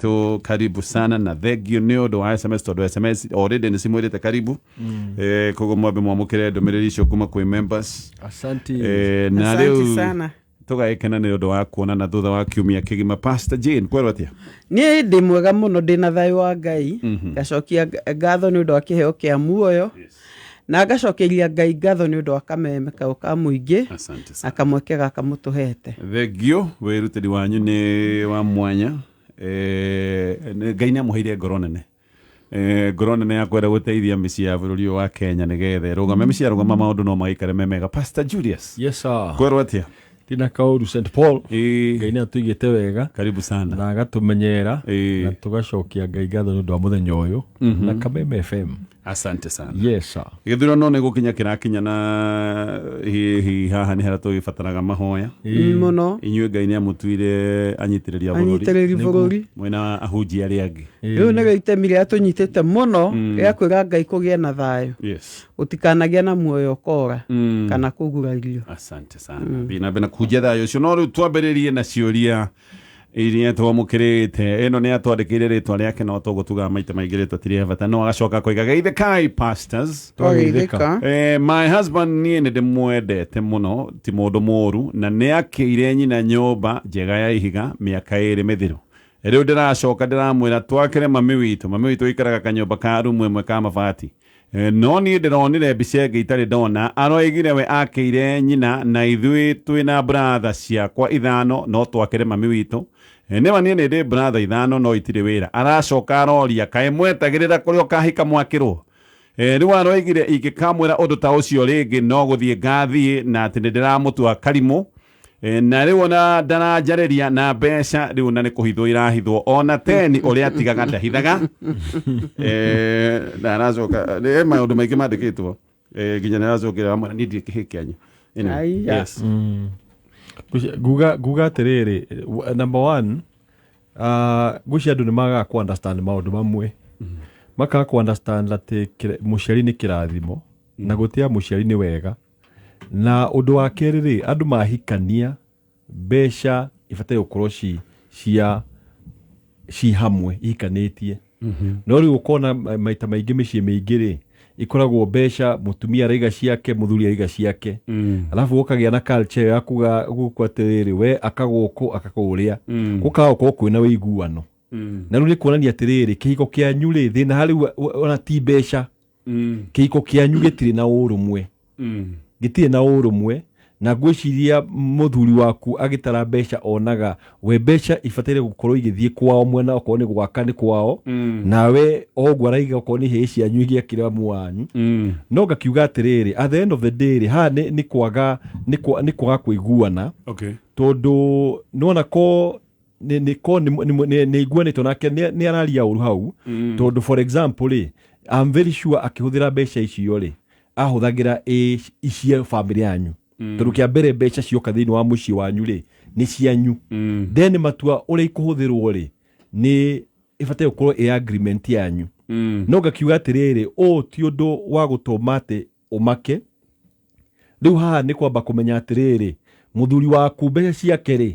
Witũ, karibu sana na thengio nĩ ũndũ wa SMS, tondũ SMS already nĩ cimwĩrĩte karibu. Koguo mwambe mwamũkĩre ndũmĩrĩri icio kuma kwĩ members. Asante. Na Asante rĩu sana. Tũgagĩkena nĩ ũndũ wa kuonana thutha wa kiumia kĩgima. Pastor Jane, kwerwo atĩa? Niĩ ndĩ mwega mũno, ndĩ na thayũ wa Ngai. Ngacokia ngatho nĩ ũndũ wa kĩheo kĩa muoyo na ngacokeria Ngai ngatho nĩ ũndũ wa kameme kau ka mũingĩ Asante na sana. Kamweke gaka mũtũhete. Thengio, wĩrutĩri wanyu nĩ wa mwanya. Ngai nĩ amũheire ngoro nene, ngoro nene ya kwenda gũteithia mĩciĩ ya bũrũri ũyũ wa Kenya nĩgetha ĩrũgame. Mĩciĩ yarũgama, maũndũ no magĩikare me mega. Pastor Julius. Yes sir. Kwerwo atĩa? Tina kaũru St Paul. Ngai nĩ atũigĩte wega Karibu sana. Na agatũmenyera na tũgacokia Ngai ngatho nĩ ũndũ wa mũthenya ũyũ na Kameme FM. Asante sana. Yes sir. Gĩthurano nĩ gũkinya kĩrakinya, na hihi haha nĩ harĩa tũgĩbataraga mahoya. Mũno. Inyuĩ Ngai nĩ amũtuire anyitĩrĩri a bũrũri. Anyitĩrĩri bũrũri. Mwena ahunjia arĩa angĩ. Rĩu nĩrĩo itemi rĩrĩa tũnyitĩte mũno rĩa kwĩra Ngai kũgĩe na thayũ, gũtikanagĩe na muoyo ũkora kana kũgurario. Asante sana. Thiĩ na mbere na kũhunjia thayũ ũcio, no rĩu twambĩrĩrie na ciũria iria twamũkĩrĩte. Ĩno nĩ atwandĩkĩire rĩtwa rĩake, no tũgũtugaga maita maingĩ rĩtwa ti rĩa bata, no agacoka koiga, "Geithĩkai pastors." Twageithĩka. My husband niĩ nĩ ndĩmwendete mũno, ti mũndũ mũũru, na nĩ akĩire nyina nyũmba njega ya ihiga mĩaka 2 mĩthiru. Rĩu ndĩracoka ndĩramwĩra twakĩre mami witũ. Mami witũ aikaraga kanyũmba ka rumu ĩmwe ka mabati. No niĩ ndĩronire mbica ĩngĩ itarĩ ndona. Aroigire we akĩire nyina na ithuĩ twĩna brother ciakwa ithano no twakĩre mami witũ. Nĩma niĩ nĩ ndĩ brother ithano no itirĩ wĩra. Aracoka aroria, kaĩ mwetagĩrĩra kũrĩa ũkahika mwakĩrwo? Rĩu aroigire ingĩkamwĩra ũndũ ta ũcio rĩngĩ no gũthiĩ ngathiĩ, na atĩ nĩ ndĩramũtua karimũ. Na rĩu ona ndaranjarĩria na mbeca rĩu, na nĩ kũhithwo irahithwo, ona teni ũrĩa atigaga ndahithaga. Na aracoka nĩ maũndũ maingĩ mandĩkĩtwo, nginya nĩ aracokera amwĩra niĩ ndirĩ kĩhĩ kĩanyu. Anyway, Aiya. yes. Nguga atĩrĩrĩ, number one, ngwĩciria andũ nĩ magaga ku understand maũndũ mamwe, makaga ku understand atĩ mũciari nĩ kĩrathimo na gũtĩa mũciari nĩ wega. Na ũndũ wa kerĩ rĩ, andũ mahikania, mbeca ibataire gũkorwo ci cia ci hamwe ihikanĩtie. No rĩu ũkona maita maingĩ mĩciĩ mĩingĩ rĩ, ikoragwo mbeca mũtumia araiga ciake, mũthuri araiga ciake, alafu gũkagĩa na culture ĩyo ya kuga gũkũ atĩrĩrĩ, we aka gũkũ, aka kũrĩa, gũkaga gũkorwo kwĩna ũiguano. Na rĩu nĩ kuonania atĩrĩrĩ, kĩhiko kĩanyu rĩ, thĩna harĩ ona ti mbeca. Kĩhiko kĩanyu gĩtirĩ na ũrũmwe, gĩtirĩ na ũrũmwe. Na ngwĩciria mũthuri waku agĩtara mbeca onaga we mbeca ibataire gũkorwo igĩthiĩ kwao mwena, okorwo nĩ gwaka nĩ kwao, nawe o ũguo araiga okorwo nĩ hĩĩ cianyu igĩakĩra mamu wanyu. No ngakiuga atĩrĩrĩ, at the end of the day rĩ, haha nĩ kwaga kũiguana, tondũ nĩwona ko nĩ ko nĩ iguanĩtwo nake, nĩ araria ũru hau, tondũ for example rĩ, I'm very sure akĩhũthĩra mbeca icio rĩ, ahũthagĩra ĩ icia bamĩrĩ yanyu, tondũ kĩa mbere mbeca cioka thĩinĩ wa mũciĩ wanyu rĩ, nĩ cianyu. Then matua ũrĩa ikũhũthĩrwo rĩ, nĩ ĩbataire gũkorwo ĩ agreement yanyu. No ngakiuga atĩrĩrĩ, ũũ ti ũndũ wa gũtũma atĩ ũmake. Rĩu haha nĩ kwamba kũmenya atĩrĩrĩ, mũthuri waku mbeca ciake rĩ,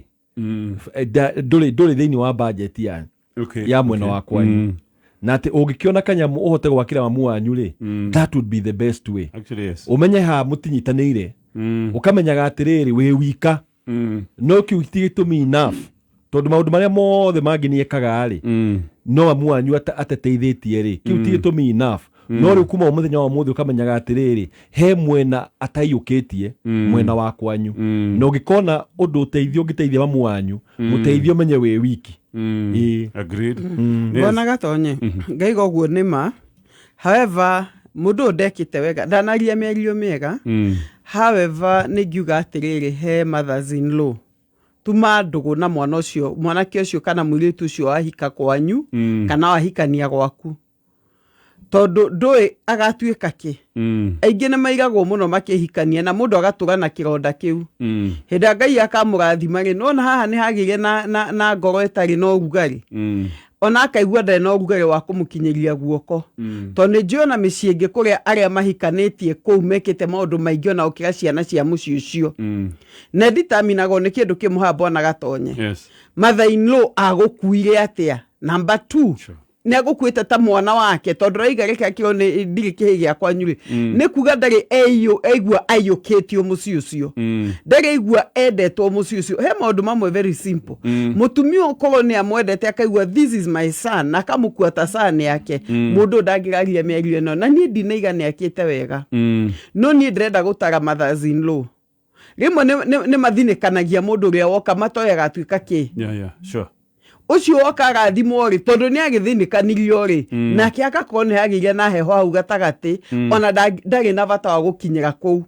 ndũrĩ thĩinĩ wa budget ya ya mwena wa kwanyu, na atĩ ũngĩkĩona kanyamũ ũhote gwakĩra mamu wanyu rĩ, that would be the best way. Actually, yes. Ũmenye haha mũtinyitanĩire, ũkamenyaga atĩrĩrĩ, wĩ wika, no kĩu ti gĩtũmi enough, tondũ maũndũ marĩa mothe mangĩ nĩ ekaga rĩ, no mamu wanyu ateteithĩtie rĩ, kĩu ti gĩtũmi enough. No rĩu kuma mũthenya wa ũmũthĩ ũkamenyaga atĩrĩrĩ, he mwena ataiyũkĩtie, mwena wa kwanyu, na ũngĩkona ũndũ ũteithio ũngĩteithia mamu wanyu, mũteithio, ũmenye wĩ wiki. Ĩĩ. Agreed. Yes. Bwana Gatonye, ngaiga ũguo nĩ ma. However, mũndũ ũyũ ndekĩte wega, ndanaria mĩario mĩega. However, nĩ ngiuga atĩrĩrĩ, he mothers in law tuma ndũgũ na mwana ũcio, mwanake ũcio kana mũirĩtu ũcio wahika kwanyu kana wahikania gwaku. Tondũ ndũĩ agatuĩka kĩ. Aingĩ nĩ mairagwo mũno makĩhikania na mũndũ agatũra na kĩronda kĩu. Hĩndĩ ĩrĩa Ngai akamũrathima rĩ, nĩwona haha nĩ hagĩire na ngoro ĩtarĩ na ũrugarĩ. Ona akaigua ndarĩ na ũrugarĩ wa kũmũkinyĩria guoko. Tondũ nĩ njũĩ ona mĩciĩ ĩngĩ kũrĩa arĩa mahikanĩtie kũu mekĩte maũndũ maingĩ ona gũkĩra ciana cia mũciĩ ũcio. Na ĩditaminagwo nĩ kĩndũ kĩmwe haha Bwana Gatonye. Yes. Mother in law agũkuire atĩa? Number 2. Sure. Nĩ agũkuĩte ta mwana wake tondũ raiga reke akĩrwo nĩ ndirĩ kĩhĩ gĩa kwanyu rĩ. Nĩ kuga ndarĩ aigua aiyũkĩtio mũciĩ ũcio. Ndarĩ aigua endetwo mũciĩ ũcio. He maũndũ mamwe very simple. Mũtumia ũkorwo nĩ amwendete akaigua this is my son na akamũkua ta son yake. Mũndũ ndangĩraria mĩario ĩno na niĩ ndinaiga nĩ akĩte wega. No niĩ ndĩrenda gũtara mothers in law. Rĩmwe nĩ mathinĩkanagia mũndũ ũrĩa woka matoĩ agatuĩka kĩ. Yeah, yeah, sure. Ũcio woka agathimwo rĩ, tondũ nĩ agĩthĩnĩkanirio rĩ, nake agakorwo nĩ agĩire na heho hau gatagatĩ, ona ndarĩ na bata wa gũkinyĩra kũu.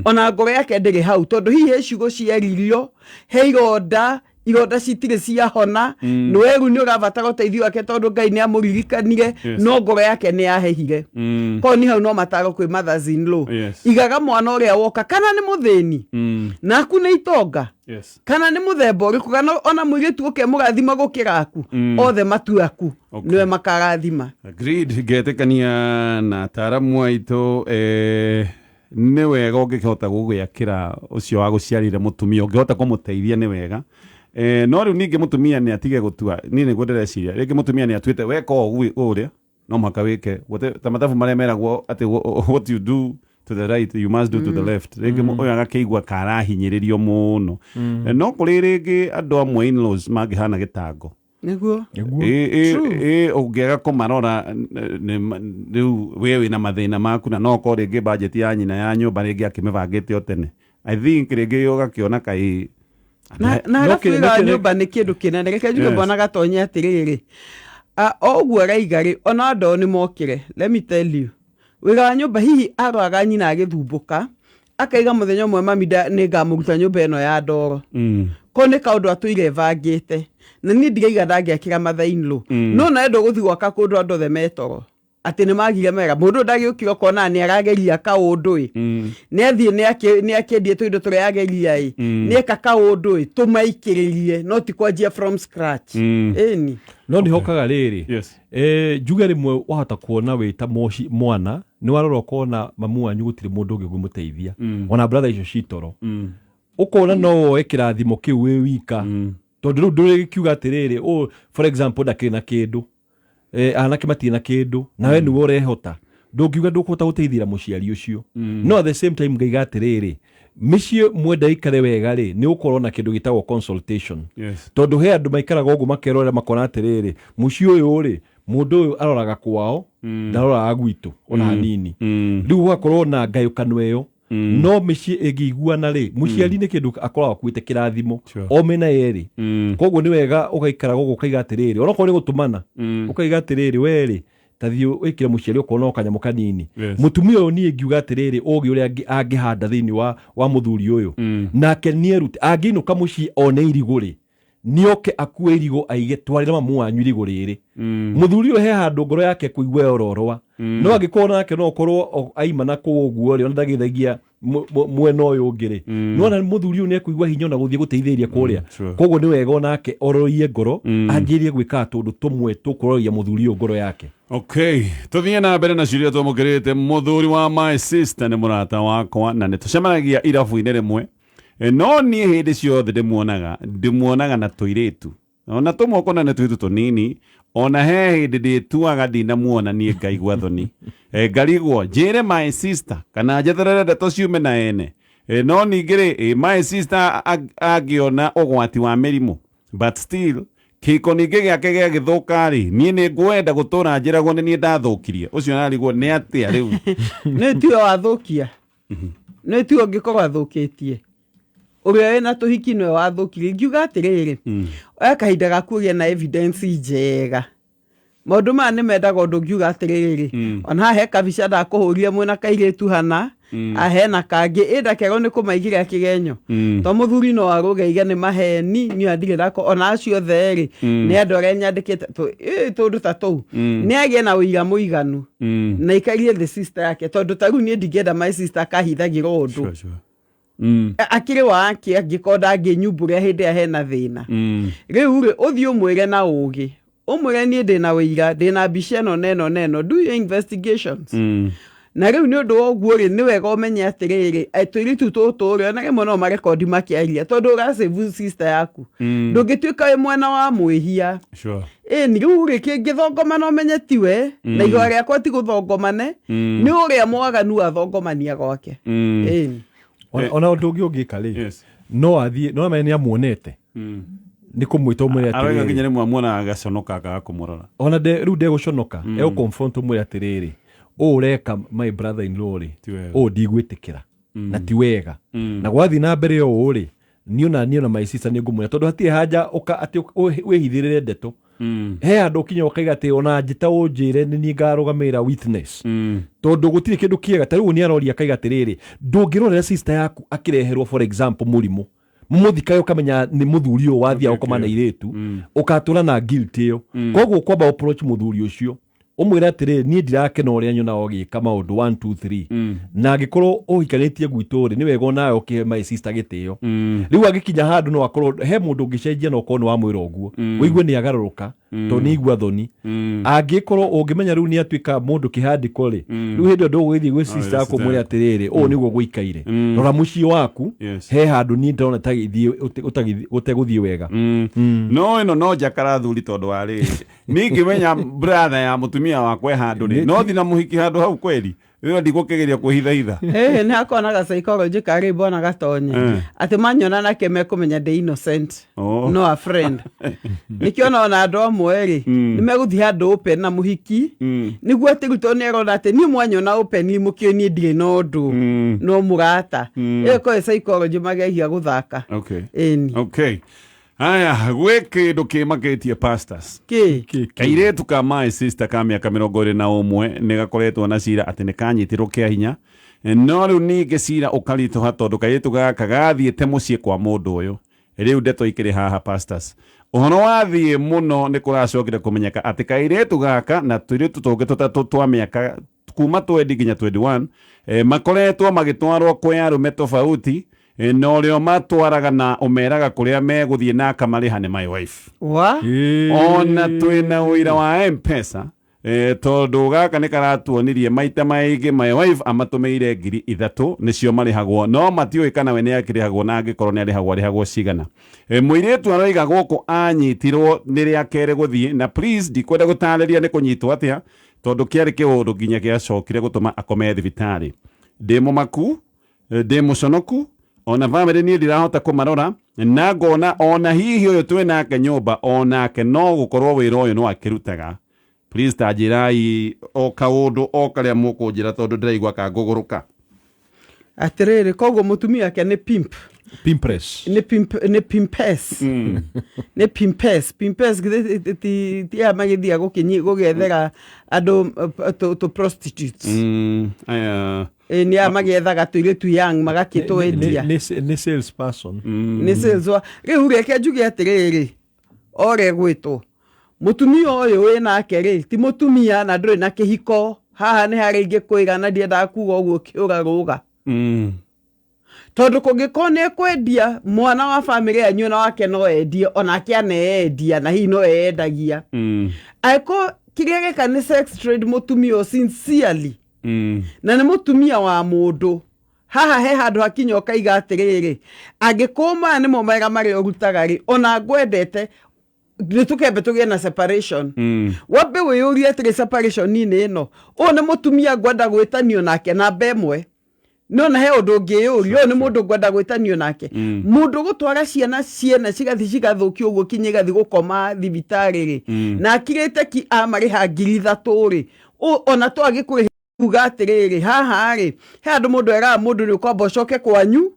Ona ngoro yake ndĩrĩ hau, tondũ hihi he ciugo ciaririo, he ironda, ironda citirĩ ciahona, nĩ weru nĩ ũrabatara ũteithio wake tondũ Ngai nĩ amũririkanire, no ngoro yake nĩ yahehire. Koguo nĩ hau no mataro kwĩ mothers in law. Yes. Igaga mwana ũrĩa woka, kana nĩ mũthĩni, naku nĩ itonga. Yes. Kana nĩ mũthemba ũrĩkũ, kana ona mũirĩtu ũke mũrathima gũkĩra aku, othe matue aku, Okay. nĩwe makarathima. Agreed. Ngetĩkania na ataaramu aitũ, nĩ wega ũngĩhota gũgĩakĩra ũcio wa gũciarire mũtumia, ũngĩhota kũmũteithia nĩ wega. No rĩu ningĩ mũtumia nĩ atige gũtua, niĩ nĩguo ndĩreciria, rĩngĩ mũtumia nĩ atuĩte weka ũguo ũrĩa, no mũhaka wĩke. Gũte, ta mathabu marĩa meragwo atĩ what you do to the right, you must do to the left. Rĩngĩ ũyũ agakĩigua karahinyĩrĩrio mũno. No kũrĩ rĩngĩ andũ amwe in-laws mangĩhana gĩtango. Nĩguo. Nĩguo. True. Ũngĩaga kũmarora, rĩu we wĩna mathĩna maku na no ũkorwo rĩngĩ budget ya nyina ya nyũmba rĩngĩ akĩmĩbangĩte o tene. I think rĩngĩ ũgakĩona kaĩ Na No arabu wĩra wa nyũmba nĩ kĩndũ kĩnene. Reke njuge Yes. Bwana Gatonye atĩrĩrĩ, o ũguo araiga rĩ, ona andũ ao nĩ mokire. Let me tell you. Wĩra wa nyũmba hihi aroraga nyina agĩthumbũka, akaiga mũthenya ũmwe mami nĩ ngamũruta nyũmba ĩno ya ndoro. Ko nĩ kaũndũ atũire bangĩte. Na niĩ ndiraiga ndangĩakĩra mother in law. No nawe ndũgũthiĩ gwaka kũndũ andũ othe metoro. Atĩ nĩ magire mega. Mũndũ ndagĩũkire ũkona nĩ arageria kaũndũ ĩ. Nĩ athiĩ nĩ akĩendie tũindo tũrĩa ageria ĩ. Nĩ eka kaũndũ ĩ, tũmaikĩrĩrie, no ti kwanjia from scratch. Ĩni. No nĩ hokaga rĩrĩ. Yes. Njuge rĩmwe wahota kuona wĩ ta mwana, nĩ warora ũkona mamu wanyu gũtirĩ mũndũ ũngĩ ũngĩmũteithia. Ona brother icio citoro. Ũkona no woe kĩrathimo kĩu wĩ wika. Tondũ rĩu ndũrĩkiuga atĩrĩrĩ, for example, ndakĩrĩ na kĩndũ. Anake matirĩ na kĩndũ, nawe nĩwe ũrehota. Ndũngiuga ndũkũhota gũteithĩra mũciari ũcio. No at the same time ngaiga atĩrĩrĩ, mĩciĩ mwenda ikare wega rĩ, nĩ ũkorwo na kĩndũ gĩtagwo consultation. Yes. Tondũ he andũ maikaraga ũguo makerorera makona atĩrĩrĩ, mũciĩ ũyũ rĩ, mũndũ ũyũ aroraga kwao, ndaroraga gwitũ ona hanini. Rĩu gũgakorwo na ngayũkano ĩyo. No mĩciĩ ĩngĩiguana rĩ, mũciari nĩ kĩndũ akoragwo akuĩte kĩrathimo, Sure. o mĩena yerĩ. Koguo nĩ wega ũgaikara gũkũ ũkaiga atĩrĩrĩ, onokorwo nĩ gũtũmana, ũkaiga atĩrĩrĩ, we rĩ, ta thiĩ wĩkĩre mũciari okorwo no kanyamũ kanini. Yes. Mũtumia ũyũ niĩ ngiuga atĩrĩrĩ, ũgĩ ũrĩa angĩhanda thĩinĩ wa mũthuri ũyũ. Nake nĩerute, angĩinũka mũciĩ one irigũ rĩ, nĩoke akue irigũ aige, twarĩra mamu wanyu irigũ rĩrĩ. Mũthuri ũyũ he handũ ngoro yake kũigua yororoa. No angĩkorwo nake no ũkorwo aima na kũu ũguo rĩ, ona ndagĩthagia mwena ũyũ ũngĩ rĩ. No ona mũthuri ũyũ nĩekũigua hinya ona gũthiĩ gũteithĩrĩria kũrĩa. Sure. Koguo nĩ wega onake ororie ngoro, anjĩrie gwĩka tũndũ tũmwe tũkũroria mũthuri ũyũ ngoro yake. Okay, tuthiĩ na mbere na ciũria twamũkĩrĩte. Mũthuri wa my sister nĩ mũrata wakwa na nĩ tũcemanagia irabu-inĩ rĩmwe. No niĩ hĩndĩ ciothe ndĩmuonaga na tũirĩtu. Ona tũmwe ũkona nĩ tũirĩtu tũnini, ona he hĩndĩ ndĩtuaga ndinamuona niĩ ngaigua thoni. Ngarigwo njĩre my sister kana njeterere ndeto ciume na ene. No ningĩ rĩ, my sister angĩona ũgwati wa mĩrimũ, but still kĩhiko ningĩ gĩake gĩagĩthũka rĩ, niĩ nĩ ngwenda gũtũra njĩragwo nĩ niĩ ndathũkirie. Ũcio ararigwo nĩ atĩa rĩu? Nĩ tiwe wathũkia. Nĩ tiwe ũngĩkorwo athũkĩtie. Ũrĩa wĩna tũhiki nĩwe wathũkirie. Ngiuga atĩrĩrĩ, oya kahinda gaku ũgĩe na evidence njega. Maũndũ maya nĩ mendaga ũndũ ngiuga atĩrĩrĩ, ona haha he kabica ndakũhũrire mwĩna kairĩtu hana, Ahena kangĩ ĩ ndakerwo nĩ kũmaigĩra kĩgenyo. To mũthuri no arũge ige nĩ maheni niĩ ndirĩ nako ona acio othe rĩ nĩ andũ arĩa nyandĩkĩte tũndũ ta tũu nĩ agĩe na ũira mũiganu na ikarie the sister yake tondũ ta rĩu niĩ ndingĩenda my sister akahithagĩrwo ũndũ. Sure, sure. Akĩrĩ wake angĩkorwo ndangĩnyumbũra hĩndĩ ĩrĩa hena thĩna. Rĩu rĩ ũthiĩ ũmwĩre na ũgĩ ũmwĩre niĩ ndĩna ũira ndĩna mbica ĩno na ĩno na ĩno, do your investigations. Na rĩu nĩ ũndũ wa ũguo rĩ nĩ wega ũmenye atĩrĩrĩ tũirĩtu tũtũ rĩ ona rĩmwe no marekondi makĩaria tondũ ũrasave sister yaku ndũngĩtuĩka wĩ mwena wa mwĩhia. Ĩni rĩu rĩ kĩngĩthongomana ũmenye tiwe na igwa rĩakwa ti gũthongomane nĩ ũrĩa mwaganu athongomania gwake. Ĩni. Ona ũndũ ũngĩ ũngĩka rĩ no athiĩ no amenye nĩ amuonete nĩ kũmwĩta ũmwĩre Arauga nginya atĩrĩrĩ rĩmwe amuonaga agaconoka akaga kũmũrora. Ona rĩu ndegũconoka egũ confront ũmwĩre atĩrĩrĩ ũũ ũreka my brother in law rĩ Ti wega. ũũ ndigwĩtĩkĩra na ti wega na gwathiĩ na mbere ũũ rĩ niĩ ona my sister nĩ ngũmwĩra tondũ hatirĩ haja ũka atĩ wĩhithĩrĩre ndeto he handũ ũkinya ũkaiga atĩ ona njĩta ũnjĩre nĩ niĩ ngarũgamĩrĩra witness tondũ gũtirĩ kĩndũ kĩega ta rĩu nĩ aroria akaiga atĩrĩrĩ ndũngĩrorera sister yaku akĩreherwo for example mũrimũ mũthikae ũkamenya nĩ mũthuri ũyũ wathiaga gũkoma na irĩtu ũkatũra na guilt ĩyo koguo kwamba approach mũthuri ũcio ũmwĩre atĩrĩrĩ niĩ ndirakena ũrĩa nyonaga ũgĩka maũndũ 1 2 3 na angĩkorwo ũhikanĩtie gwitũ rĩ nĩ wega onawe ũkĩhe my sister gĩtĩo rĩu agĩkinya handũ no akorwo he mũndũ ũngĩcenjia na ũkorwo nĩ wamwĩra ũguo ũigue nĩ agarũrũka tondũ nĩ igua thoni angĩkorwo ũngĩmenya rĩu nĩ atuĩka mũndũ kĩhandĩko rĩ rĩu hĩndĩ ĩyo ndũgũgĩthiĩ gwĩ sister yaku ũmwĩre atĩrĩrĩ ũũ nĩguo gũikaire rora mũciĩ waku he handũ niĩ ndĩrona ũtegũthiĩ wega. No ĩno no njakara thuri tondũ wa rĩrĩ niĩ ngĩmenya brother ya mũtumia wakwa e handũ rĩ no thi na mũhiki handũ hau kweri rĩo ndigũkĩgeria kwĩhithahitha. Ĩhĩ nĩ hakorwo psychology karĩ mbona gatonye atĩ manyona nake mekũmenya ndĩ innocent. No a friend nĩkĩo ona andũ amwe rĩ nĩ megũthiĩ handũ open na mũhiki nĩguo atĩ rĩu tondũ nĩ arona atĩ niĩ mwanyona open mũkĩũĩ niĩ ndirĩ na ũndũ no mũrata ĩyo ĩkorwo ĩ psychology mageria gũthaka. Ĩni. Okay, haya gwĩ kĩndũ kĩmakĩtie pastors. Kĩ? Kairĩtu ka my sister ka mĩaka 21 nĩ gakoretwo na cira atĩ nĩ kanyitirwo kĩa hinya no rĩu ningĩ cira ũkaritũha tondũ kairĩtu gaka gathiĩte mũciĩ kwa mũndũ ũyũ rĩu ndeto ikĩrĩ haha pastors ũhoro wathiĩ mũno nĩ kũracokire kũmenyeka atĩ kairĩtu gaka na tũirĩtu tũngĩ tũtatũ twa mĩaka kuma 20 nginya 21 makoretwo magĩtwarwo kwĩ arũme tofauti na ũrĩa matwaraga na ũmeraga kũrĩa megũthiĩ na akamarĩha nĩ my wife. Wa Ona twĩna ũira wa Mpesa tondũ gaka nĩ karatuonirie maita maingĩ my wife amatũmĩire 3,000 nĩcio marĩhagwo no matiũĩ kana we nĩ akĩrĩhagwo na angĩkorwo nĩ arĩhagwo arĩhagwo cigana. Mũirĩtu aroiga gũkũ anyitirwo nĩ rĩa kerĩ gũthiĩ na please ndikwenda gũtarĩria nĩ kũnyitwo atĩa tondũ kĩarĩ kĩũndũ nginya gĩacokire gũtũma akome thibitarĩ. Ndĩ mũmaku ndĩ mũconoku ona bamĩrĩ niĩ ndirahota kũmarora na ngona ona hihi ũyũ twĩ nake nyũmba onake no gũkorwo wĩra ũyũ no akĩrutaga. Please ta njĩrai o kaũndũ o karĩa mũkũnjĩra tondũ ndĩraigua kangũgũrũka. Atĩrĩrĩ koguo mũtumia wake nĩ pimp. Pimpress. Nĩ pimp nĩ pimpes nĩ pimpes pimpes githĩ ti aya magĩthiaga gũgĩethera andũ tũ prostitutes. Aya. Ĩ, nĩ aya magĩethaga tũirĩtu young magakĩtwendia. Nĩ sales person. Nĩ sales wa rĩu reke njuge atĩrĩrĩ ore gwĩtwo mũtumia ũyũ wĩ nake rĩ ti mũtumia na ndũrĩ na kĩhiko haha nĩ harĩa ingĩkwĩra na ndiendaga kuga ũguo kĩũra rũga tondũ kũngĩkorwo nĩ ekwendia mwana wa bamĩrĩ yanyu ona wake no endie onake aneendia na hihi no eendagia angĩkorwo kĩrĩa gĩka nĩ sex trade mũtumia ũyũ sincerely na nĩ mũtumia wa mũndũ haha he handũ hakinya ũkaiga atĩrĩrĩ angĩkorwo maya nĩmo mawĩra marĩa ũrutaga rĩ ona ngwendete nĩ tũkembe tũgĩe na separation wambe wĩyũrie atĩrĩ separation-inĩ ĩno ũyũ nĩ mũtumia ngwenda gwĩtanio nake namba ĩmwe no na he ũndũ ũngĩyũria ũyũ nĩ mũndũ ngwenda gwĩtanio nake mũndũ gũtwara ciana ciene cigathiĩ cigathũkio ũguo kinya igathiĩ gũkoma thibitarĩ rĩ na akirĩte ki amarĩha 3,000 rĩ ona to agĩkũrĩha kuga atĩrĩrĩ haha rĩ he handũ mũndũ eraga mũndũ nĩ ũkwamba ũcoke kwanyu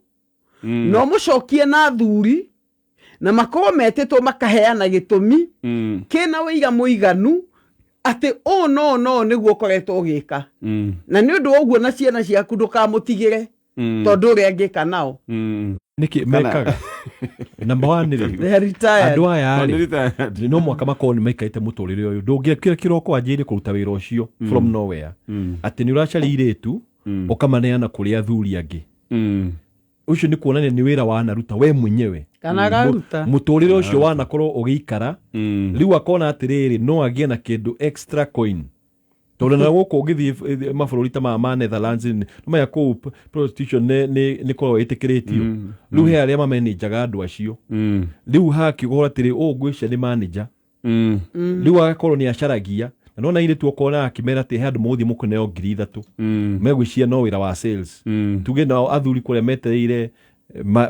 na ũmũcokie na athuri na makorwo metĩtwo makaheana gĩtũmi kĩna ũira mũiganu Atĩ ũũ no no nĩguo ũkoretwo ũgĩka. Na nĩ ũndũ wa ũguo na ciana ciaku ndũkamũtigĩre tondũ ũrĩa angĩka nao. Nĩkĩ mekaga? Number one rĩ, They are retired. andũ aya Nĩ rĩ, retired. no mwaka makorwo nĩ maikarĩte mũtũrĩre ũyũ. Ndũngĩkĩra kĩroko wanjĩrĩrie kũruta wĩra ũcio from nowhere, atĩ nĩ ũracaria irĩtu ũkamaneana kũrĩ athuri angĩ. Ũcio nĩ kuonania nĩ wĩra wanaruta we mwenyewe. Kana akaruta. Mũtũrĩre ũcio wanakorwo ũgĩikara. Rĩu akona atĩrĩrĩ, no agĩe na kĩndũ extra coin, tondũ na gũkũ ũngĩthiĩ mabũrũri ta maya ma Netherlands, nĩ maya kũu prostitution nĩ koragwo ĩtĩkĩrĩtio. Rĩu he arĩa mamenenjaga andũ acio. Rĩu hakiuga atĩrĩ, ũũ ngwĩcia nĩ manager. Rĩu agakorwo nĩ acaragia na nona irĩtu okona akĩmera atĩ he andũ mũgũthiĩ mũkũneo 3,000, megwĩcia no wĩra wa sales. Tuge nao athuri kũrĩa metereire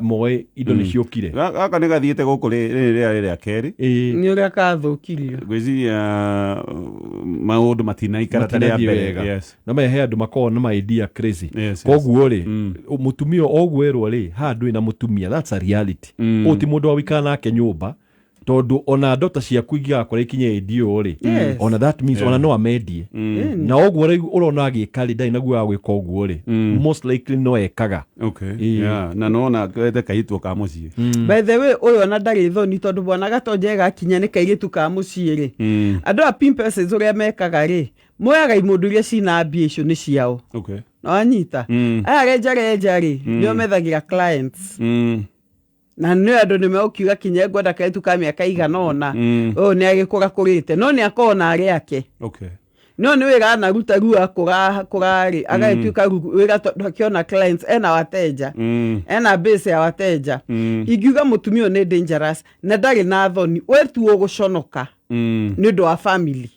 moe indo nĩ ciũkire. Gaka nĩ gathiĩte gũkũ rĩrĩ rĩarĩ rĩa kerĩ. Ĩĩ. Nĩ ũrĩa kathũkirio. Ngwĩciria maũndũ matinaikara ta rĩa Matinathiĩ mbere. wega. Yes. Na maya he andũ makoragwo na ma idea crazy. Yes. Koguo rĩ, mũtumia oguo erwo rĩ, haha ndũrĩ na mũtumia, that's a reality. Ũyũ ti mũndũ wa gũikara nake nyũmba, tondũ ona ndota ciaku ingĩgakora ikinye ĩndi ũyũ rĩ, ona that means ona no amendie. Na ũguo rĩu ũrona agĩka rĩ, ndarĩ na guoya wa gwĩka ũguo rĩ, most likely no ekaga. Ĩĩ. Yeah. Na nona ete kaitwo ka mũciĩ. By the way, ũyũ ona ndarĩ thoni, tondũ bwana Gatonje gakinya nĩ kairĩtu ka mũciĩ rĩ, andũ a pimpeses ũrĩa mekaga rĩ, moyaga imũndũ iria cina mbia icio nĩ ciao. Na wanyita aya renja renja rĩ, nĩo methagĩra clients. Na nĩ andũ nĩ megũkiuga kinya ngwenda kairĩtu ka mĩaka igana ũna, ũyũ nĩ agĩkũra kũrĩte no nĩ akorwo na arĩa ake. No nĩ wĩra anaruta rĩu akũra kũrarĩ agagĩtuĩka rĩu wĩra, tondũ akĩona clients ena wateja, ena base ya wateja. Ingiuga mũtumia ũyũ nĩ dangerous na ndarĩ na thoni. We tu ũgũconoka nĩ ũndũ wa family.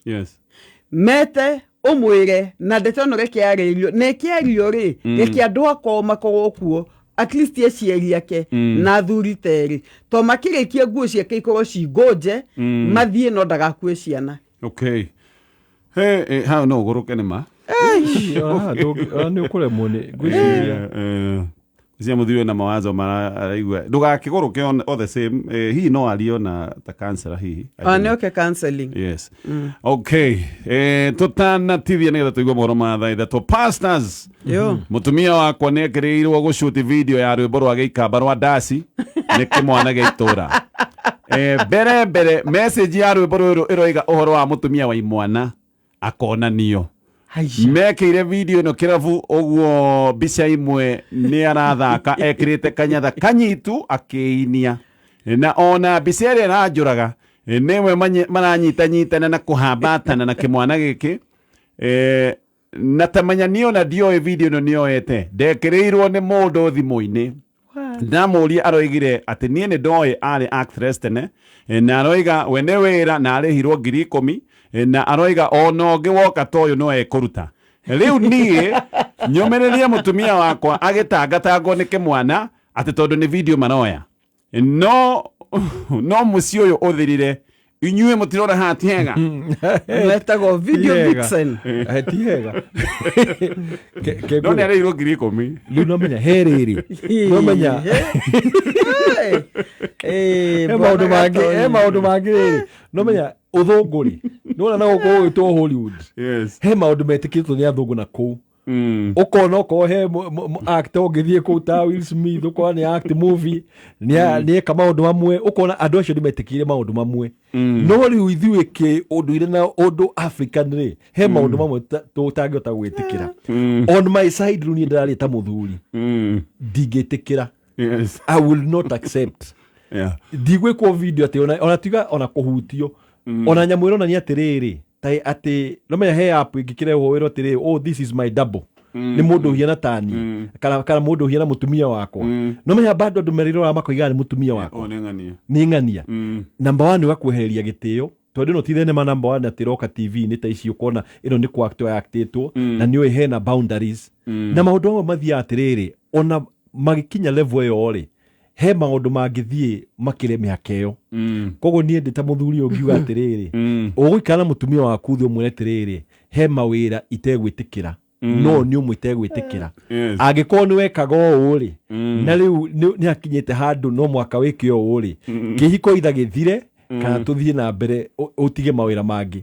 Mete ũmwĩre na ndeto ĩno reke yarĩrio, na ĩkĩario rĩ, reke andũ akorwo makorwo kuo, at least aciari ake na athuri terĩ, to makĩrĩkia nguo ciake ikorwo ci ngũnje, mathiĩ no ndagakue ciana. Okay. Hey, hau no ũgũrũke nĩ ma. Nĩ ũkũremwo nĩ ngwĩciria. Cia mũthuri na mawazo maraigua ndũgakĩgũrũke all the same, hihi no ario na ta counselor hihi. I don't know. Nĩoke counseling. Yes. Okay. Tũtanatithia nĩgetha tũigue mohoro ma thaa 3, pastors. Yo. Mũtumia wakwa nĩ ekĩrĩirwo gũcuti video ya rwĩmbo rwa gĩikamba rwa ndaci nĩ kĩmwana gĩa itũra. Mbere mbere message ya rwĩmbo rũrũ ĩroiga ũhoro wa mũtumia wa imwana akonanio. Haiya. Mekĩire video ĩno kĩrabu ũguo, mbica imwe nĩ arathaka ekĩrĩte kanyatha kanyitu akĩinia, na ona mbica ĩrĩa ĩranjũraga nĩwe maranyitanyitana na kũhambatana na kĩmwana gĩkĩ, na tamenya niĩ ona ndioĩ video ĩno nĩoete, ndekĩrĩirwo nĩ mũndũ thimũ-inĩ. Ndamũria aroigire atĩ niĩ nĩ ndoĩ arĩ actress tene, na aroiga we nĩ wĩra na arĩhirwo 10,000, na aroiga ona ũngĩ woka ta ũyũ no ekũruta. Rĩu niĩ nyũmĩrĩrie mũtumia wakwa agĩtangatangwo nĩ kĩmwana atĩ tondũ nĩ video maroya, no no mũciĩ ũyũ ũthirire, inyuĩ mũtirona haha ti hega. Metagwo video Ti hega. vixen. Ti hega. No nĩ arĩhirwo 10,000. Rĩu nomenya he rĩrĩ, nomenya Hey, he maũndũ mangĩ, he maũndũ mangĩ rĩrĩ, nomenya ũthũngũ rĩ, nĩwona na gũkũ gũgĩtwo Hollywood, he maũndũ metĩkĩtwo nĩ athũngũ na kũu. Ũkona okorwo he actor ũngĩthiĩ kũu ta Will Smith, ũkona nĩ act movie, nĩ eka maũndũ mamwe, ũkona andũ acio nĩ metĩkĩire maũndũ mamwe. No rĩu ithuĩ kĩ ũndũire na ũndũ African rĩ, he maũndũ mamwe tũtangĩhota gwĩtĩkĩra. On my side rĩu niĩ ndĩrarĩ ta mũthuri, ndingĩtĩkĩra. I will not accept. Ndigwĩkwo video atĩ ona tiga ona kũhutio, ona nyamũ ĩronania atĩrĩrĩ, ta atĩ nomenya he app ĩngĩkĩrehwo wĩrwo atĩrĩrĩ, "Oh, this is my double," nĩ mũndũ ũhiana tani kana mũndũ ũhiana mũtumia wakwa. Nomenya bado andũ merĩroraga makoigaga nĩ mũtumia wakwa. Oh, nĩ ng'ania. Nĩ ng'ania. Number one, ũgakwehereria gĩtĩo, tondũ ĩno ti thenema. Number one, atĩ ĩroka TV-inĩ ta ici, ũkona ĩno nĩ kwactwo yactĩtwo, na nĩ ũĩ hena boundaries na maũndũ mamwe mathiaga atĩrĩrĩ, ona magĩkinya level ĩyo rĩ, he maũndũ mangĩthiĩ makĩre mĩhaka ĩyo. Koguo niĩ ndĩ ta mũthuri ũyũ ngiuga atĩrĩrĩ, ũgũikara na mũtumia waku thĩ ũmwĩre atĩrĩrĩ, he mawĩra itegwĩtĩkĩra, no nĩ ũmwe itegwĩtĩkĩra. Angĩkorwo nĩ wekaga ũũ rĩ, na rĩu nĩ akinyĩte handũ no mwaka wĩke ũũ rĩ, kĩhiko itha gĩthire. Kana tũthiĩ na mbere ũtige mawĩra mangĩ,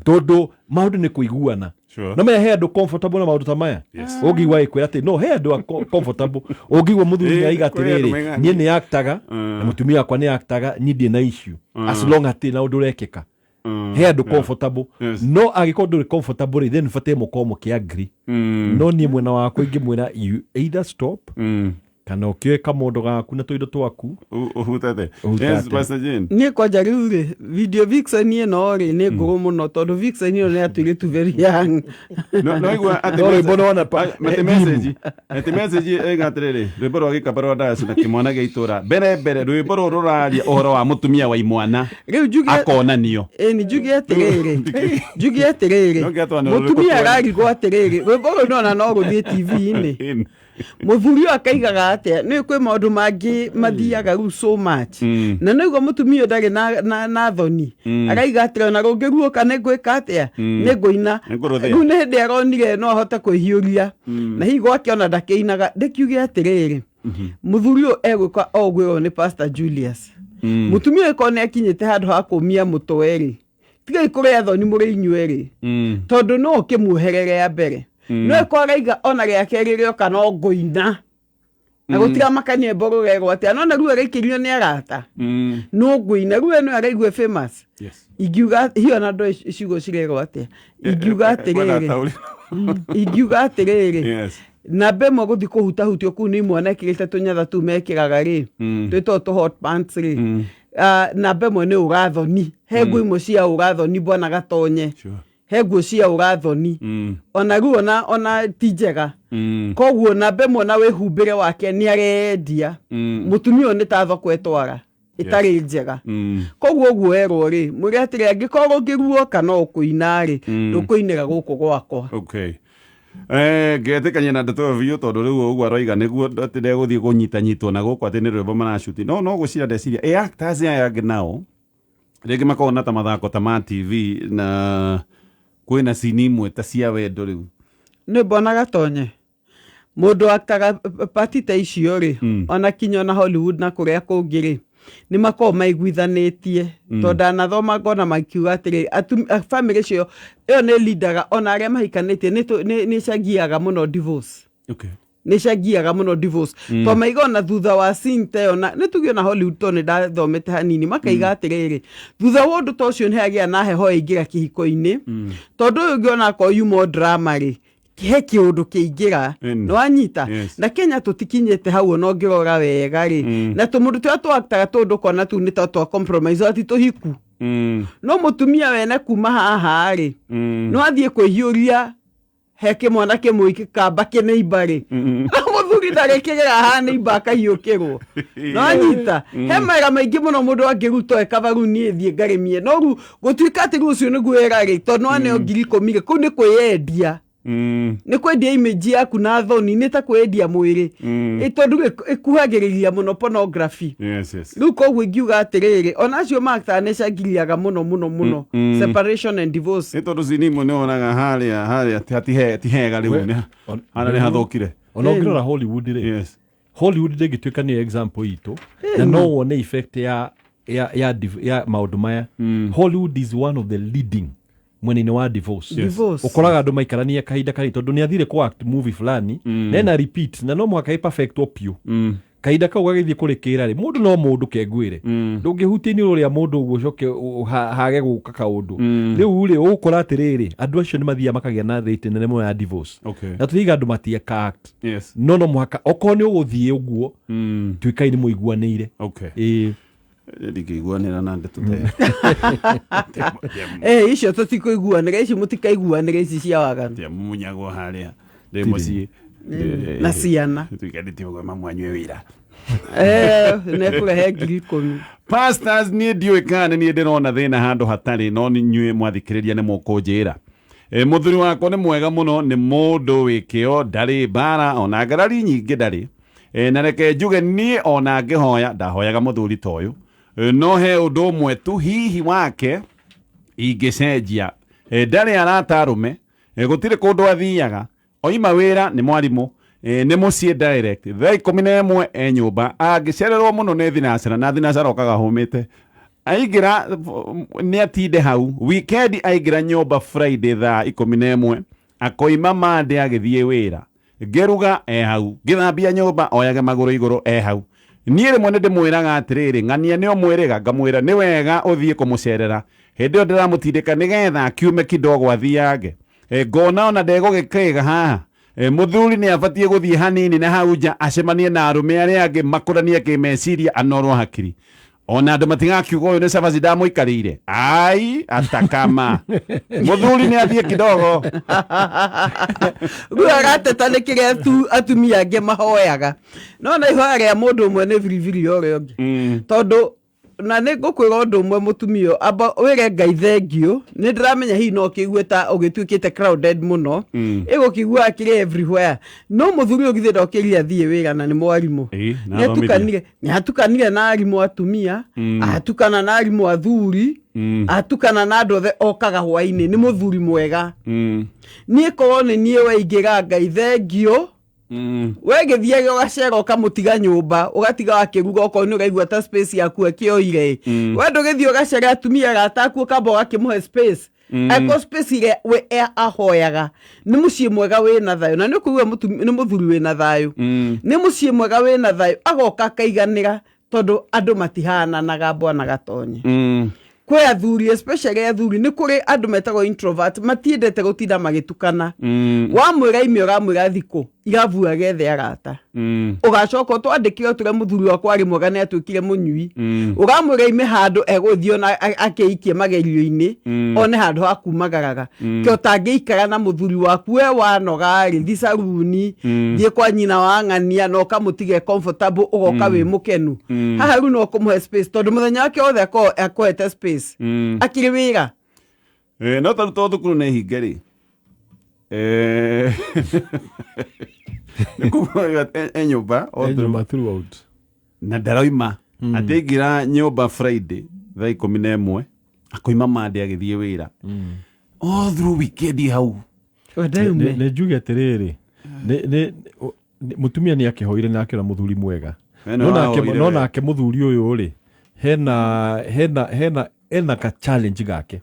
tondũ maũndũ nĩ kũiguana. No menya he andũ comfortable na maũndũ ta maya. Ũngĩigua gĩkwĩra atĩ no he andũ a comfortable, ũngĩigua mũthuri nĩ aiga Kwĩ andũ atĩrĩrĩ, maigaga. Niĩ nĩ actaga na mũtumia wakwa nĩ actaga, niĩ ndirĩ na issue as long hatirĩ na ũndũ ũrekĩka. He andũ comfortable. No angĩkorwo ndũrĩ comfortable rĩ, then ũbataire mũkorwo mũkĩ agree. No niĩ mwena wakwa ingĩmwĩra, you either stop kana ũkĩoe kamũndũ gaku na tũindo twaku. Ũhutate. Ũhutate. Yes, Pastor Jane. Niĩ kwanja rĩu rĩ, video vixen ĩno rĩ, nĩ ngũrũ mũno, tondũ vixen ĩno nĩ atũirĩtu very young. No igua atĩ No rwĩmbo nĩwona atĩ message, atĩ message ĩga atĩrĩrĩ, rwĩmbo rwa gĩkaba rwa Dash na kĩmwana gĩa itũra mbere mbere, rwĩmbo rũrũ rũraria ũhoro wa mũtumia wa imwana Rĩu njuge akonanio. Ĩni njuge atĩrĩrĩ, No nginya twana rũrĩkũ mũtumia tuone. ararigwo atĩrĩrĩ, rwĩmbo rũu nona no rũthiĩ TV-inĩ. Mũthuri ũyũ akaigaga atĩa? Nĩ kwĩ maũndũ mangĩ mathiaga rĩu so much, na nĩguo mũtumia ũyũ ndarĩ na thoni, araiga atĩrĩ, ona rũngĩruũka nĩ ngwĩka atĩa? Nĩ ngũina. Nĩ ngũrũthĩa. Rĩu nĩ hĩndĩ aronire no ahote kwĩhiũria, na hihi gwake ona ndakĩinaga. Ndĩkiuge atĩrĩrĩ, mũthuri ũyũ egwĩka o ũguo nĩ Pastor Julius. Mũtumia ũyũ korwo nĩ akinyĩte handũ ha kũmia mũtwe rĩ, tigai kũrĩa thoni mũrĩ inyuerĩ, tondũ no ũkĩmuoherere ya mbere, no ĩkorwo araiga ona rĩa kerĩ rĩoka no ngũina na gũtiramakania mbũrũrerwo atĩa, no na rĩu araikĩrio nĩ arata, no ngũina. Rĩu ĩno araigua famous. Ingiuga hiyo na ndo ciugo cirerwo atĩa, ingiuga atĩrĩrĩ, ingiuga atĩrĩrĩ, namba ĩmwe gũthiĩ kũhutahutio kũu nĩ imwana ĩkĩrĩte tũnyatha tũu mekĩraga rĩ, twĩtagwo tũ hot pants rĩ. Ah, namba ĩmwe nĩ ũrathoni. He nguo imwe cia ũrathoni, bwana Gatonye. He nguo cia ũrathoni, ona rĩu ona ti njega. Koguo namba ĩmwe na wĩhumbĩre wake nĩ arendia. Mũtumia ũyũ nĩ ta thoko etwara ĩtarĩ njega. Koguo ũguo erwo rĩ, mwĩre atĩrĩ, angĩkorwo ũngĩruoka no ũkũina rĩ, ndũkũinĩra gũkũ gwakwa. Okay. Ngetĩkania na ndeto ĩyo biũ, tondũ rĩu ũguo aroiga nĩguo atĩ ndegũthiĩ kũnyitanyitwo na gũkũ atĩ nĩ rwĩmbo maracuti. No gwĩciria ndeciria ĩ actors aya angĩ nao rĩngĩ makoragwo na ta mathako ta ma TV na kwĩna cini imwe ta cia wendo rĩu. Nĩ mbona Gatonye mũndũ aktaga pati ta icio rĩ, ona kinya ona Hollywood na kũrĩa kũngĩ rĩ, nĩ makoragwo maiguithanĩtie, tondũ ndanathoma ngona makiuga atĩrĩ, family cio ĩyo nĩ lindaga ona arĩa mahikanĩtie, nĩ ĩcangiaga mũno divorce. Nĩ cangiaga mũno divorce, to maiga ona thutha wa scene ta ĩyo, na nĩ tuge ona Hollywood, to nĩ ndathomete hanini, makaiga atĩrĩrĩ, thutha wa ũndũ ta ũcio nĩ hagĩa na heho ĩingĩra kĩhiko-inĩ, tondũ ũyũ ũngĩ ona akorwo yuma drama rĩ, he kĩũndũ kĩingĩra. Nĩ wanyita? Na Kenya tũtikinyĩte hau, ona ũngĩrora wega rĩ, na tũmũndũ tũrĩa twaktaga tũndũ kona tu nĩ ta twa compromise, ati tũhiku. No mũtumia wene kuma haha rĩ, no athiĩ kwĩhiũria he kĩmwana kĩmwe gĩkamba kĩnĩimba rĩ, na mũthuri ndarĩkĩgĩra haha nĩimba akahiũkĩrwo. No anyita he mawĩra maingĩ mũno mũndũ angĩruta ekaba. Rĩu niĩ thiĩ ngarĩmie, no rĩu gũtuĩka atĩ rĩu ũcio nĩguo wĩra rĩ, tondũ no aneo 10,000 rĩ, kũu nĩ kwĩyendia. Nĩ kwendia image yaku na thoni, nĩ ta kwĩyendia mwĩrĩ. Tondũ ĩkuhagĩrĩria mũno pornography. Yes. Rĩu koguo ingiuga atĩrĩrĩ, ona acio maktaga nĩ cangiriaga mũno mũno mũno separation and divorce. Nĩ tondũ cini imwe nĩ wonaga harĩa ti hega rĩu, harĩa nĩ hathũkire. Ona ũngĩrora Hollywood rĩ, Hollywood ndĩngĩtuĩka nĩ example itũ, na no wone effect ya maũndũ maya. Hollywood is one of the leading mwena-inĩ wa divorce. Divorce. Ũkoraga andũ maikarania kahinda kanini, tondũ nĩ athire kũ act movie fulani na ena repeat na no mũhaka ĩ perfect o piũ. Kahinda kau gagĩthiĩ kũrĩkĩra rĩ, mũndũ no mũndũ kengwĩre, ndũngĩhutia inĩ rĩa mũndũ ũguo ũcoke hage gũka kaũndũ. Rĩu rĩ, ũgũkora atĩrĩrĩ, andũ acio nĩ mathiaga makagĩa na rate nene mũno ya divorce. Na tũtiga andũ matieka act. No mũhaka okorwo nĩ ũgũthiĩ ũguo, tuĩkai nĩ mũiguanĩire. Ĩĩ. Ndingĩiguanĩra na ndeto ta ĩyo. Icio tũtikũiguanĩra, ici mũtikaiguanĩra, ici cia waganu. Tiamunyagwo harĩa ndĩ mũciĩ. Na ciana. Tuikarĩtie ũguo mamu anyue wĩra. Nekũrehe 10,000. Pastors, niĩ ndiũĩ kana nĩ niĩ ndĩrona thĩna handũ hatarĩ, no nĩ inyuĩ mwathikĩrĩria nĩ mũkũnjĩra. Mũthuri wakwa nĩ mwega mũno, nĩ mũndũ wĩ kĩo, ndarĩ mbara ona ngarari nyingĩ ndarĩ. Na reke njuge niĩ ona ngĩhoya ndahoyaga mũthuri ta ũyũ. No he ũndũ ũmwe tu hihi wake ingĩcenjia. Ndarĩ arata arũme. Gũtirĩ kũndũ athiaga, oima wĩra nĩ mwarimũ. Nĩ mũciĩ direct thaa 11 e nyũmba, angĩcererwo mũno nĩ thinacara, na thinacara okaga hũmĩte. Aingĩra nĩ atinde hau weekend, aingĩra nyũmba Friday thaa 11, akoima Monday agĩthiĩ wĩra. Ngĩruga e hau, ngĩthambia nyũmba oyage magũrũ igũrũ e hau. Niĩ rĩmwe nĩ ndĩmwĩraga atĩrĩrĩ, ng'ania nĩ ũmwĩrĩga, ngamwĩra nĩ wega ũthiĩ kũmũcerera. Hĩndĩ ĩyo ndĩramũtindĩka nĩgetha akiume kidogo athiange. Ngona ona ndegũgĩkĩga haha. Mũthuri nĩ abatiĩ gũthiĩ hanini na hau nja, acemanie na arũme arĩa angĩ, makũranie kĩmeciria, anorwo hakiri, ona andũ matigakiuga ũyũ nĩ cabaci ndamũikarĩire. Ai, atakama mũthuri nĩ athiĩ kidogo. Rĩu arateta nĩ kĩrĩa tu atumia angĩ mahoyaga, no na ihoya rĩa mũndũ ũmwe nĩ biribiri ya ũrĩa ũngĩ. Tondũ na nĩ ngũkwĩra ũndũ ũmwe, mũtumia ũyũ, amba wĩre Ngai thengiũ. Nĩ ndĩramenya hihi no ũkĩigue ta ũgĩtuĩkĩte crowded mũno, ĩgũkĩigua kĩrĩ everywhere, no mũthuri ũyũ githĩ ndokĩria athiĩ wĩra na nĩ mwarimũ? Ĩ, na Nĩ athomithia. atukanire, nĩ atukanire na arimũ atumia, atukana na arimũ athuri, atukana na andũ othe. Okaga hwainĩ nĩ mũthuri mwega. Niĩ korwo nĩ niĩ weingĩra Ngai thengiũ. We gĩthiage ũgacera, ũkamũtiga nyũmba, ũgatiga wakĩruga. Okorwo nĩ ũraigua ta space yaku akĩoire, we ndũgĩthiĩ ũgacere atumia arata aku, ũkamba ũgakĩmũhe space. Angĩkorwo space ĩrĩa we ahoyaga nĩ mũciĩ mwega wĩna thayũ, na nĩ ũkũigua nĩ mũthuri wĩna thayũ, nĩ mũciĩ mwega wĩna thayũ, agoka akaiganĩra, tondũ andũ matihananaga, bwana Gatonye. Kwĩ athuri, especially athuri, nĩ kũrĩ andũ metagwo introvert, matiendete gũtinda magĩtukana. Wamwĩra ime, ũramwĩra thikũ irabu agethe arata. Ũgacoka ũtwandĩkĩre ũtũre mũthuri wakwa arĩ mwega nĩ atuĩkire mũnyui. Ũramwĩra ime handũ egũthiĩ ona akĩikie magerio-inĩ, one handũ ha kumagaraga ke ũtangĩikara na mũthuri waku. We wanoga rĩ, thi caruni, thiĩ kwa nyina wa ng'ania na ũkamũtige comfortable, ũgoka wĩ mũkenu. Haha rĩu no kũmũhe space, tondũ mũthenya wake wothe akorwo akũhete space akĩrĩ wĩra. No tarĩ to thukuru nĩ hinge rĩ. Nĩ kuga e nyũmba all through. Nyũmba throughout. Na ndaroima atĩ aingĩra nyũmba Friday thaa 11, akoima Monday agĩthiĩ wĩra, all through weekend hau. Nĩ njuge atĩrĩrĩ, mũtumia nĩ akĩhoire na akĩona mũthuri mwega. We nĩ No nake wahoire no we. Nake mũthuri ũyũ rĩ, hena ena ka challenge gake.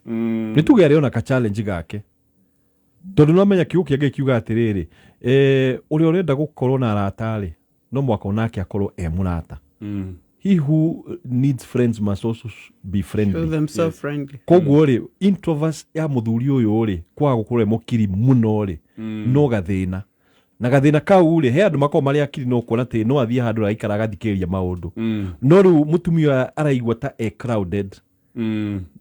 Nĩ tuge arĩ ona ka challenge gake, tondũ no menya kiugo kĩa Ngai kiuga atĩrĩrĩ, ũrĩa ũrenda gũkorwo na arata rĩ, no mwaka onake akorwo e mũrata. He who needs friends must also be Show friendly. themselves friendly. Koguo rĩ, introverts ya mũthuri ũyũ rĩ, kwaga gũkorwo e mũkiri mũno rĩ, no gathĩna na gathĩna kau rĩ, he andũ makoragwo marĩ akiri, no kuona atĩ no athiĩ handũ araikara agathikĩrĩria maũndũ. No rĩu mũtumia ũyũ araigua ta e crowded.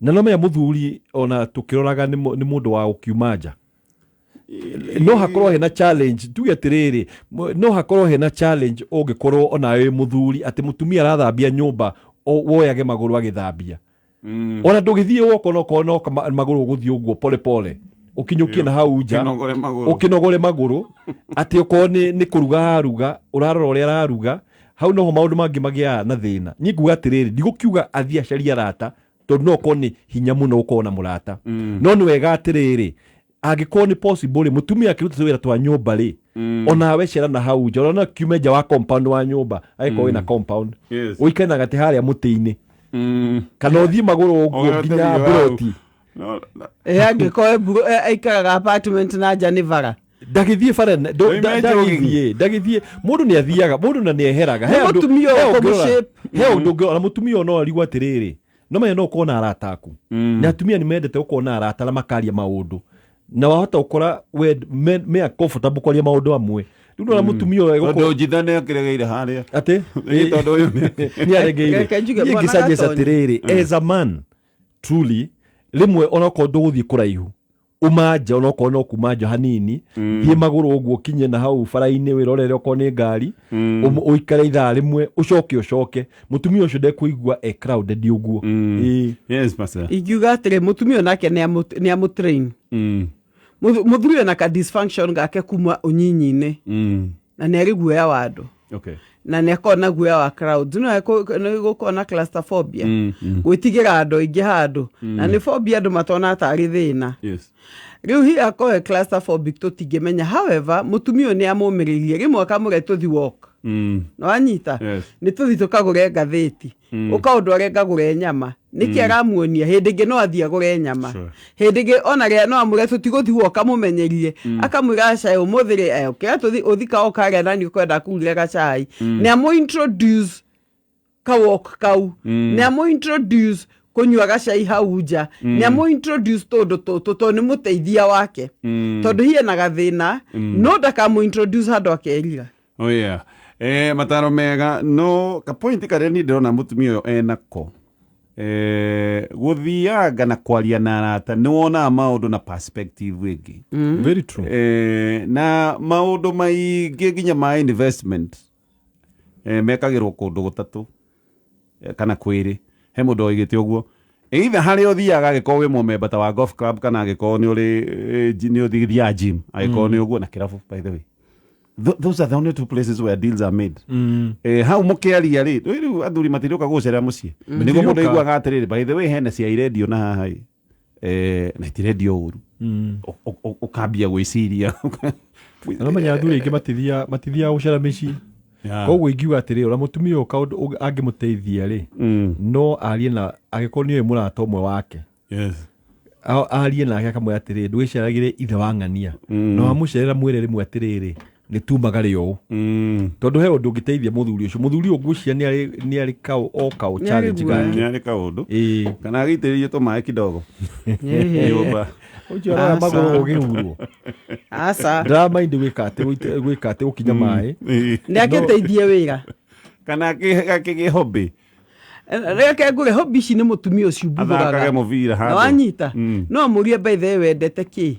Na no menya mũthuri ona tũkĩroraga nĩ mũndũ wa gũkiuma nja, no hakorwo hena challenge. Tuge atĩrĩrĩ, no hakorwo hena challenge ũngĩkorwo onawe wĩ mũthuri atĩ mũtumia arathambia nyũmba, woyage magũrũ agĩthambia. Ona ndũgĩthiĩ woka, onokorwo no magũrũ ũgũthiĩ ũguo pole pole, ũkinyũkie na hau nja. Ũkĩnogore magũrũ. Ũkĩnogore magũrũ, atĩ okorwo nĩ kũruga araruga, ũrarora ũrĩa araruga. Hau noho maũndũ mangĩ magĩaga na thĩna. Niĩ nguga atĩrĩrĩ, ndigũkiuga athiĩ acarie arata, tondũ no ũkorwo nĩ hinya mũno gũkorwo na mũrata. No nĩ wega atĩrĩrĩ, angĩkorwo nĩ possible rĩ, mũtumia akĩruta wĩra twa nyũmba rĩ, onawe cera na hau nja, ona kiume nja wa compound wa nyũmba, angĩkorwo wĩna compound. Ũikare na gatĩ harĩa mũtĩ-inĩ, kana ũthiĩ magũrũ ũguo Ũgĩte nginya thiĩ hau. mburoti. No, Angĩkorwo aikaraga apartment na nja nĩ bara. Ndagĩthiĩ bara Oime ndagĩthiĩ, ndagĩthiĩ. Mũndũ nĩ athiaga, mũndũ na nĩ eheraga. He Nĩ mũtumia he ũyũ ũngĩrora- kũmũshape. He ũndũ ũngĩrora, na mũtumia ũyũ no arigwo atĩrĩrĩ, no menya no ũkorwo na arata aku, na atumia nĩ mendete gũkorwo na arata na makaria maũndũ, na wahota gũkora we me comfortable kwaria maũndũ amwe. Rĩu ndona mũtumia ũyũ Tondũ egũkorwo njitha nĩ akĩregeire harĩa. Atĩ? Ĩ, tondũ ũyũ nĩ Nĩ aregeire. Reke njuge, Niĩ bwana ngĩsuggest Gatonye. atĩrĩrĩ, as a man truly, rĩmwe onokorwo ndũgũthiĩ kũraihu, uma nja, onokorwo no kuma nja hanini, thiĩ magũrũ ũguo kinye na hau bara-inĩ, wĩrorere okorwo nĩ ngari, ũikare ithaa rĩmwe, ũcoke ũcoke. Mũtumia ũcio ndekũigua e crowded ũguo. Ĩĩ. Yes, pastor. Ingiuga atĩrĩ, mũtumia ũyũ nake nĩ amũtrain. Mũthuri ũyũ na ka dysfunction gake kuma ũnyinyi-inĩ, na nĩ arĩ guoya wa andũ, na nĩ akoragwo na guoya wa crowds. No nĩ gũkorwo na claustrophobia, gwĩtigĩra andũ aingĩ handũ, na nĩ phobia andũ matona tarĩ thĩna. Rĩu hihi akorwo e claustrophobic, tũtingĩmenya. However, mũtumia ũyũ nĩ amũmĩrĩirie, rĩmwe akamũre tũthi walk. Nĩwanyita? Yes. Nĩ tũthi tũkagũre ngathĩti, ũkaũndware ngagũre nyama. Nĩkĩ aramuonia? Hĩndĩ ĩngĩ no athiĩ agũre nyama. Hĩndĩ ĩngĩ ona rĩa no amũre tũtigũthiĩ ũkamũmenyerie, akamwĩra aca ũmũthĩ rĩ, kĩrĩa tũthi ũthi kao karĩa nani ũkwenda kũgũrĩra gacai. Nĩ amũ introduce kawalk kau, nĩ amũ introduce kũnyua gacai hau nja, nĩ amũ introduce tũndũ tũtũ tondũ nĩ mũteithia wake, tondũ hiĩ na gathĩna no ndakamũ introduce handũ akerira. Oh yeah. Mataro mega, no kapointi karĩa niĩ ndĩrona mũtumia ũyũ enako, gũthianga na kwaria na arata, nĩ wonaga maũndũ na perspective ĩngĩ. Very true. Na maũndũ maingĩ nginya ma investment, mekagĩrwo kũndũ gũtatũ, kana kwĩrĩ. He mũndũ oigĩte ũguo, either harĩa ũthiaga, angĩkorwo wĩ mũmemba ta wa golf club, kana angĩkorwo nĩ ũrĩ nĩ ũthiaga gym, angĩkorwo nĩ ũguo na kĩrabu. By the way, those are the only two places where deals are made. Hau mũkĩaria rĩ, rĩu athuri matirĩũka gũcerera mũciĩ nĩguo mũndũ Matirĩũka. aiguaga atĩrĩrĩ, by the way, hena cia irendio na haha ĩ, na itirendio ũru. Ũkambia gwĩciria. Na menya athuri aingĩ matithiaga gũcera mĩciĩ. Koguo ingiuga atĩrĩ, ona mũtumia ũyũ kaũndũ angĩmũteithia rĩ, no arie na angĩkorwo nĩ oĩ mũrata ũmwe wake, arie nake akamwĩra atĩrĩ, ndũgĩceragĩre ithe wa ng'ania, na wamũcerera mwĩre rĩmwe atĩrĩrĩ, nĩ tumaga rĩ ũũ, tondũ he ũndũ ũngĩteithia mũthuri ũcio. Mũthuri ũyũ ngwĩciria nĩ arĩ kaũ o kaũ Nĩ arĩ challenge guoya. gake. Nĩ arĩ kaũndũ, kana agĩitĩrĩrie tũmaĩ kidogo nyũmba. Ũcio aroya Aca. magũrũ ũgĩhurwo. Aca. Ndĩramaindi gwĩka atĩ gwĩka atĩ gũkinya maĩ. Nĩ agĩteithie wĩra. Kana akĩgĩe hobby. Reke ngũre hobby ici nĩ mũtumia ũcio athakage mbuthũraga mũbira na handũ. wanyita, no amũrie, by the way, wendete kĩ?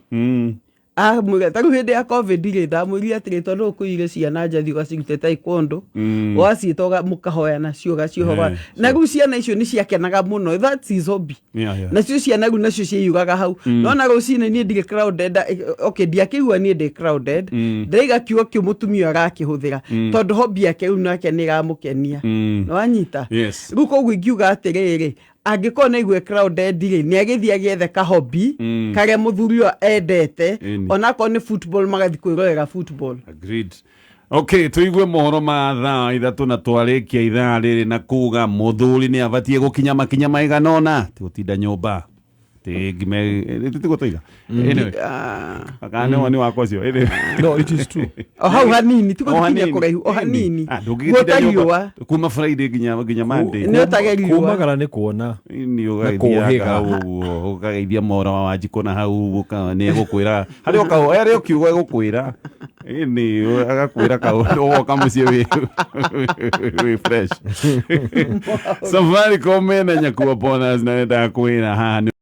Amwĩra ta rĩu hĩndĩ ya COVID rĩ, ndamwĩrire atĩrĩ, tondũ ũkũire ciana nja, thiĩ ũgacirute taekwondo, ũgaciĩta mũkahoya nacio, ũgaciohora. Na rĩu ciana icio nĩ ciakenaga mũno. That's his hobby. Nacio ciana rĩu nacio ciaiyũraga hau nona rũcinĩ. Niĩ ndirĩ crowded, okay, ndiakĩigua niĩ ndĩ crowded. Ndĩraiga kiugo kĩu mũtumia ũyũ arakĩhũthĩra tondũ hobby yake rĩu nake nĩ ĩramũkenia. Nĩwanyita? Yes. Rĩu koguo ingiuga atĩrĩrĩ, angĩkorwo nĩ aigue crowded rĩ, nĩ agĩthiĩ agĩethe kahobby karĩa mũthuri ũyũ endete. Onakorwo nĩ football, magathiĩ kwĩrorera football. Agreed. Okay, tuigue mohoro ma thaa 3 na twarĩkia ithaa rĩrĩ na kuga mũthuri nĩ abatiĩ gũkinya makinya maigana ũna ti gũtinda nyũmba ti ngime tiguo tũiga. Anyway, kana nĩ wakwa ũcio. Anyway. No, it is true. O hau hanini, ti O gũkinya hanini. kũraihu, o Ĩni. hanini. Ah, ndũngĩgĩtinda Guota nyũmba riũa. kuma Friday nginya Monday. Nĩ ũtage riũa. Kumagara nĩ kuona. Nĩ Na ũgageithia kũũhĩga. hau ũguo, ũkageithia mohoro wa Wanjikũ na hau nĩ egũkwĩra harĩ o harĩ o kiugo egũkwĩra. Ĩni agakwĩra kaũndũ ũgoka mũciĩ wĩ fresh. Safaricom mena nyakuo bonus na nĩndakwĩra haha nĩ